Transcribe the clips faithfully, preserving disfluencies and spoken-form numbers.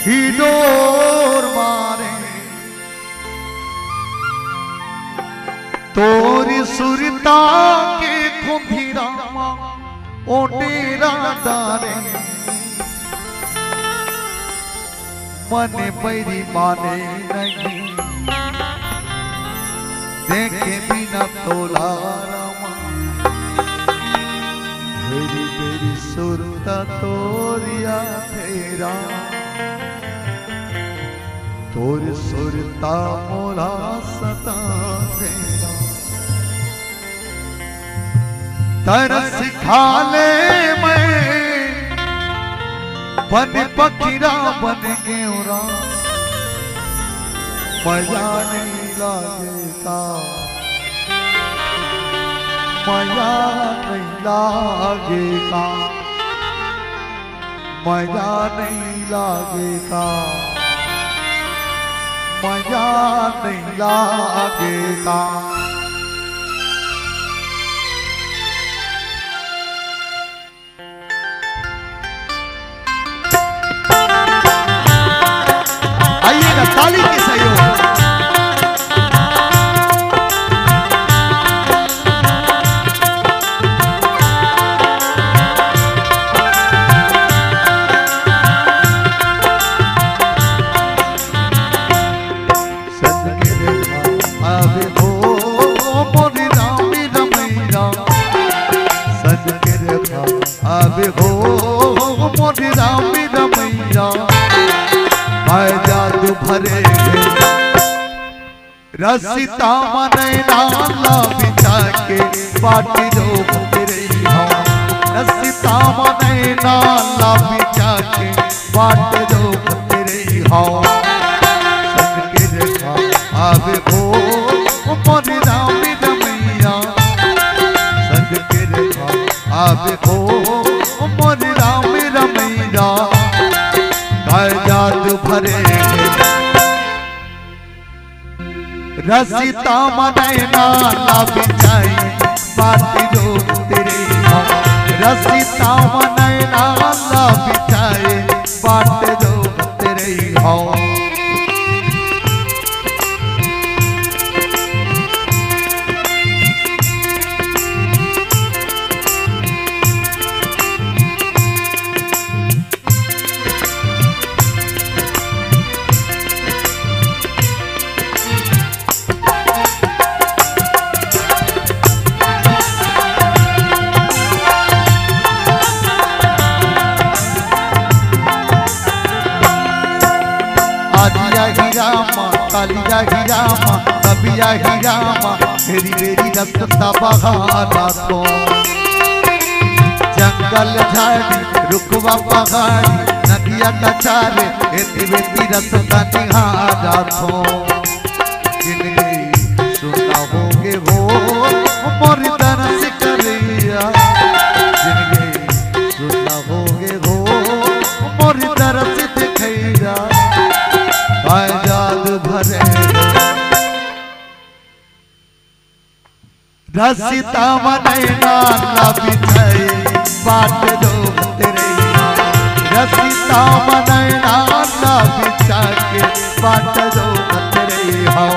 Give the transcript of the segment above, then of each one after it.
हिलोर मारे तोरी सुरता के खुंधिरा मा ओटेरा डारे। मन बैरी माने नहीं देखे बिना तोला रामा। भेरी भेरी सुरता तोरिया फेरा, तोर सुरता मोला सता फेरा। तरस खा ले मैं बन पखिरा बन गेवरा। मजा नहीं लागे का, मजा नहीं लागे का, मजा नहीं लागे का, मजा नहीं लागे का। आइएगा ताली के सहयोग। सज के रेखा आवे हो मोर राम रमैया, सज के रेखा आवे हो मोर राम रमैया। मैं जादू भरे रसिता मनैना ला बिछा के बाट जो रही हो। रसिता मनैना ला बिछा के बाट जो रही हो। सज के रेखा आवे हो मोर राम रमैया, सज के रेखा आवे हो मोर राम रमैया। काय जादू भरे रसिता मनैना ला बिछाई बाट जो रही हो। रसिता मनैना ला बिछाई बाट जो रही हो। आजिया ही रामा, कालिया ही रामा, कबिया ही रामा, भेरी भेरी रसता बहारा तो। जंगल झाड़ी, रुखवा पहाड़ी, नदिया कचारे, एती बेती रसता निहारा तो। जिनगी सुना होगे हो मोर दरस करिया, जिनगी सुना होगे हो मोर दरस दिखैया। काय जादू भरे रसिता मनैना ला बिछाई बाट जो रही हो। रसिता मनैना ला बिछा के बाट जो रही हो।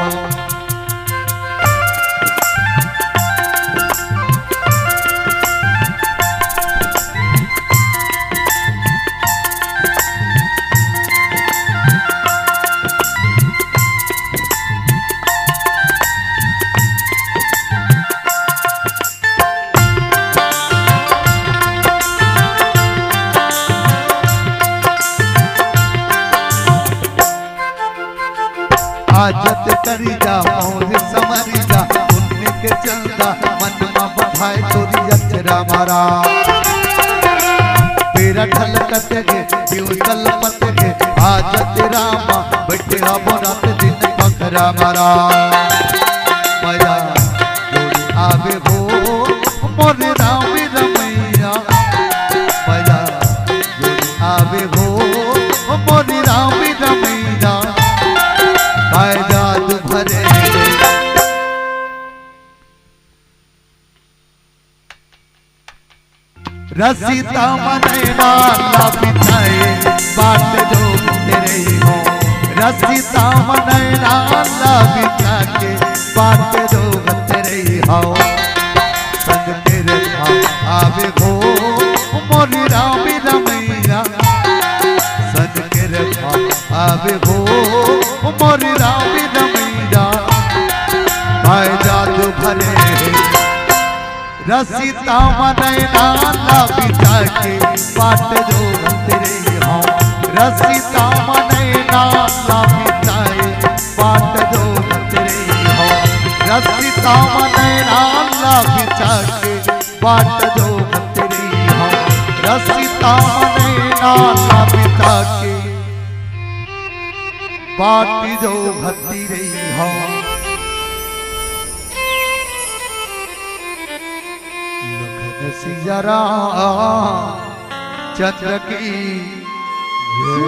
आजत करी जा मोर समरी जा, पुण्य के चंदा मन मा बधाए तोरी अचरा मारा। बेरा ढलकत गे, दिवस लपत गे, आजत रामा बैठे हबो रात दिन पखरा मारा। मया जोड़ी आवे हो मोर राम रमैया, मया जोड़ी आवे हो मोर राम रमैया। काय जादू भरे रसिता मनैना ला बिछाए बाट जो रही सीता मन नैना ला बिछा के बाट जोहत रही हव। संग के रखा आवे हो मोर राम रमैया। संग के रखा आवे हो मोर राम रमैया। भाई जादू भरे रसिता मन नैना ला बिछा के बाट जोहत रही हव। रसिता मन नैना ला बिछा के बाट जोहत रही हव। रसिता मन नैना ला बिछा के बाट जोहत रही हव। रसिता मन नैना ला बिछा के बाट जोहत रही हव। लखन सिया राम चंद्र की जय।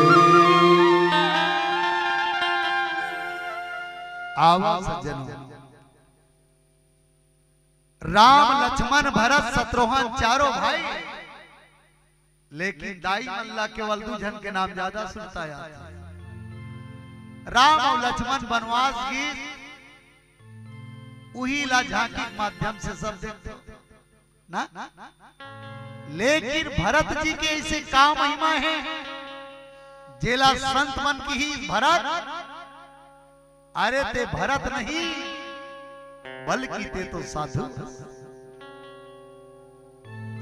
आवा सज्जनों, राम लक्ष्मण भरत शत्रुघ्न चारों भाई, लेकिन दाई मन ला केवल दू झन के नाम ज्यादा सुनता याद हे। राम अउ लक्ष्मण बनवास गिस, उही ला झांकी के माध्यम से सब देखथे ना। लेकिन भरत जी के ऐसे का महिमा हे, जेला संत मन किही भरत, अरे ते भरत नहीं, बल्कि ते तो साधु।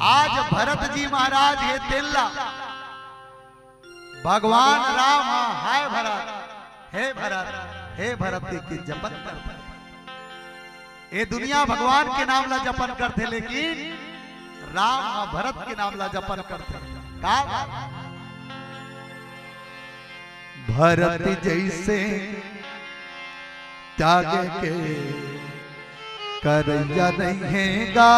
आज भरत जी महाराज हे तेन ला भगवान राम ह, हाय भरत, हे भरत, हे भरत के जपन करथे। ए दुनिया भगवान के नाम ला जपन करथे, लेकिन राम ह भरत के नाम ला जपन करथे। का बात? भरत जैसे त्याग के करैया नहीं हे गा,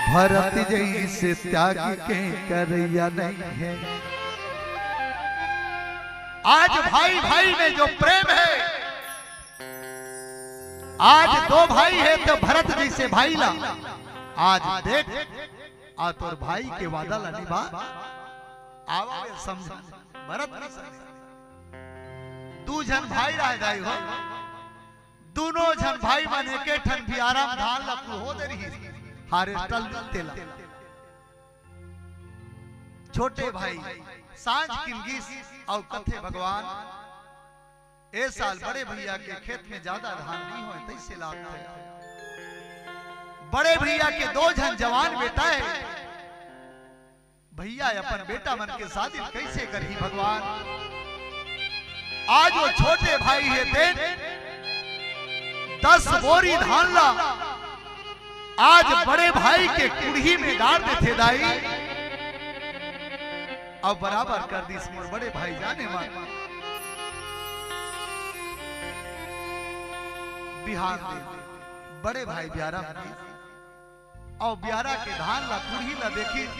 भरत जैसे त्याग के करैया नहीं हे। आज भाई भाई में जो प्रेम हे, आज दो भाई हे तो भरत जैसे भाई ला आज देख, आ तोर भाई के वादा ला निभा। आवा समझा, भरत के संग दू झन भाई रह जाई हो, दूनों झन भाई मन एके ठन बियारा म धान ला कुहो दे रहिस, harvester तेला। छोटे भाई सांझ किन गिस अउ कथे, भगवान, ए साल बड़े भैया के खेत में ज्यादा धान नहीं होय, तैसे लागथे। बड़े भैया के दो झन जवान बेटा हे, भैया अपन बेटा मन के शादी कैसे करही भगवान? आज वो छोटे भाई हे तेन दस बोरी धान ला आज बड़े भाई के कुड़ही में डार देथे दाई, अउ बराबर कर दिस मोर बड़े भाई जाने मन। बिहान दिन बड़े भाई बियारा म गिस अउ बियारा के धान ला कुड़ही ला देखिस।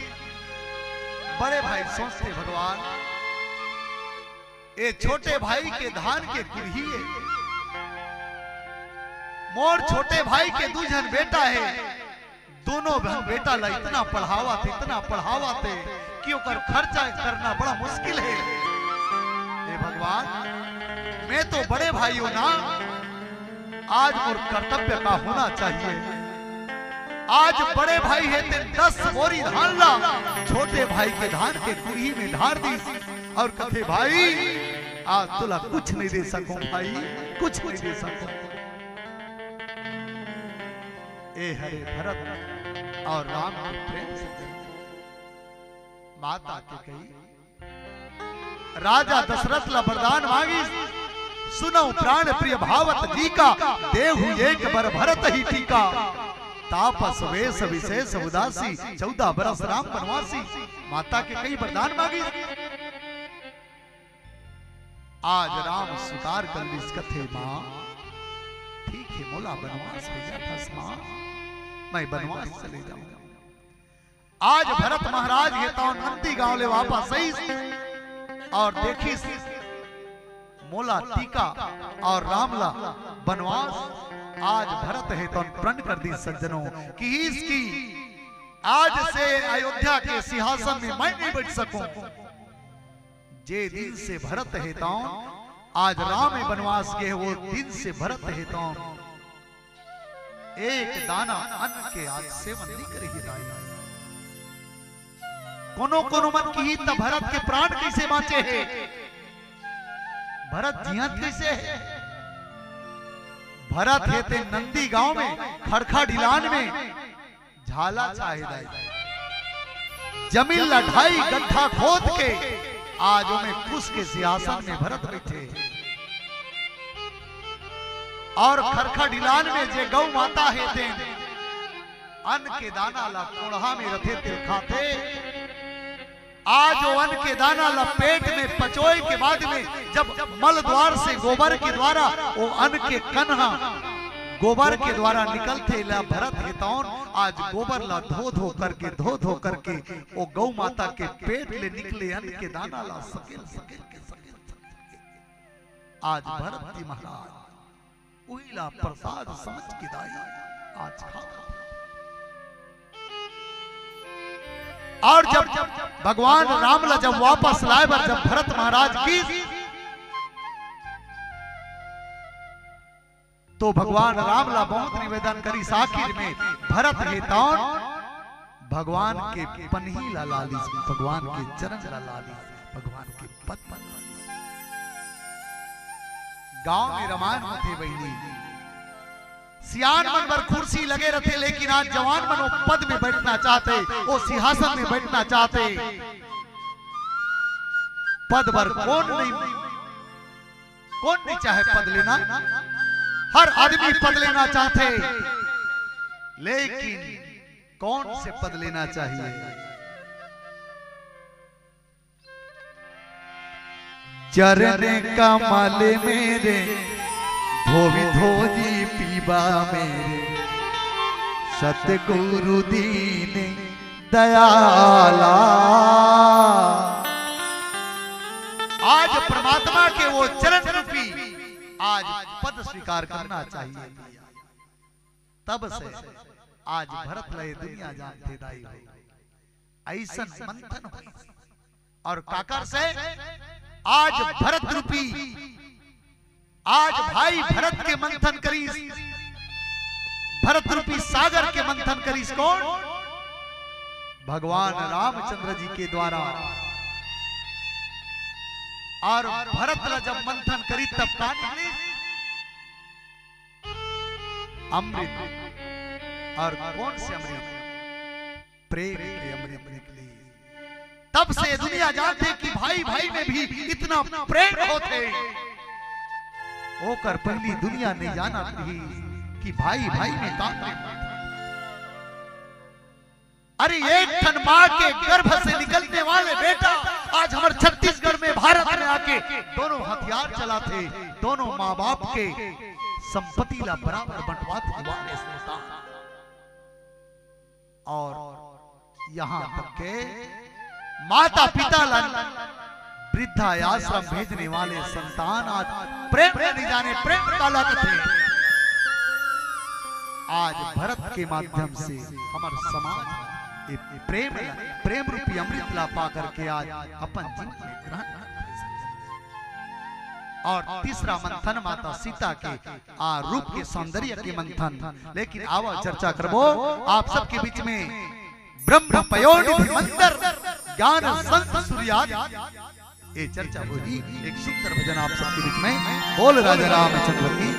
बड़े भाई सोचथे, भगवान, ए छोटे भाई के धान के कुड़ही ए। मोर छोटे भाई के दू झन बेटा हे, दूनों बहन बेटा ला इतना पढ़ावत हे, इतना पढ़ावत हे कि ओकर खर्चा करना बड़ा मुश्किल हे। हे भगवान, मैं तो बड़े भाई हूँ ना, आज मोर कर्तव्य का होना चाहिए। आज बड़े भाई हे तेन दस बोरी धान ला छोटे भाई के धान के कुड़ही में डार दिस अउ कथे, भाई, आज तोला कुछ नहीं दे सकूं भाई, कुछ नहीं दे सकूं। ए हरे भरत अउ राम के प्रेम से। माता के कही, राजा दशरथ ला वरदान मांगिस, सुनहु प्राण प्रिय भावत जी का, देहु एक बर भरत ही टीका। तापस वेश विशेष उदासी, चौदह बरस राम बनवासी। माता के कही वरदान मांगिस। आज राम स्वीकार कर लिस, कथे माँ, ठीक हे, मोला बनवास भेजथस माँ, मैं बनवास चले जाऊं। आज भरत महाराज हे तौन नंदी गांव ले वापस आइस अउ देखिस मोला टीका अउ राम ला बनवास। आज भरत हे तौन प्रण कर दिस सज्जनों, किहिस कि आज से अयोध्या के सिंहासन में मैं नहीं बैठ सकूं। जे दिन से भरत हे तौन, आज राम ए बनवास गे हे, वो दिन से भरत हे तौन एक दाना अन्न के आज सेवन नइ करे हे दाई। कोनो कोनो मन किही त भरत के प्राण कइसे बाँचे हे, भरत जियत कइसे हे? भरत हे ते नंदी गांव में, खड़खा ढिलान में झाला छाहे दाई। जमीन ला ढाई गड्ढा खोद के आज ओमे कुस के सिंहासन में भरत बइठे। अउ खड़खा ढिलान में जे गौ माता हे तेन अन्न के दाना ला कोड़हा में रथे तेल खाथे। आज ओ अन्न के दाना ला पेट में पचोए के बाद में जब मल द्वार से गोबर के द्वारा ओ अन्न के कन ह गोबर के द्वारा निकलथे ला भरत हे तौन आज गोबर ला धो धो करके, धो धो करके ओ गौ माता के पेट ले निकले अन्न के दाना ला सकेल सकेल के सकेल सकेल आज भरत जी महाराज उही ला प्रसाद समझ के दाई आज खा। अउ जब भगवान राम ला जब वापस लाए बर जब भरत महाराज गिस, तो भगवान राम ला बहुत निवेदन करिस, आखिर में भरत हे तौन भगवान के पनही ला लालिस, भगवान के चरण ला लालिस, भगवान के पद ला लालिस। गांव में रमायन होथे बहिनी, सियान मन बर कुर्सी लगे रथे, लेकिन आज जवान मन ओ पद में बइठना चाहथे, ओ सिंहासन में बइठना चाहथे। पद बर कोन नइ, कोन नइ चाहे पद लेना? हर आदमी पद लेना चाहथे, लेकिन कौन से पद लेना चाहिए? चरण कमल मेरे धोवी धोजी पीबा मेरे सतगुरु दीन दयाला। आज परमात्मा के वो चरण रूपी आज पद स्वीकार करना चाहिए। तब से आज भरत ला ये दुनिया जानथे दाई हो। अइसन मंथन होइस। अउ काकर से? आज भरत रूपी, आज भाई भरत के मंथन करिस, भरत रूपी सागर के मंथन करिस कोन? भगवान रामचंद्र जी के द्वारा। अउ भरत ला जब मंथन करिस तब का निकलिस? अमृत। अउ कौन से अमृत? प्रेम के अमृत निकलिस। तब से दुनिया जानथे कि भाई भाई में भी इतना प्रेम होथे। ओकर पहिली दुनिया नइ जानत रहिस कि भाई भाई में का प्रेम होथे। अरे, एक ठन माँ के गर्भ से निकलने वाले बेटा आज हमर छत्तीसगढ़ में, भारत में आके दोनों हथियार चलाथे, दोनों माँ बाप के संपत्ति ला बराबर बंटवाथे वाले संतान। अउ यहाँ तक के माता पिता ला वृद्धा आश्रम भेजने वाले संतान आज प्रेम नइ जाने, प्रेम काला कथे। आज भरत के माध्यम से हमर समाज ए प्रेम, प्रेम रूपी अमृत ला पा करके आज अपन जीवन में ग्रहण करथे। अउ तीसरा मंथन माता सीता के आ रूप के सौंदर्य के मंथन। लेकिन आवा चर्चा करबो आप सबके बीच में ब्रह्म पयोनिधि मंदर ज्ञान संत सूर्यादि। ए चर्चा होही एक सुंदर भजन आप सबके बीच में। बोल राजा रामचंद्र की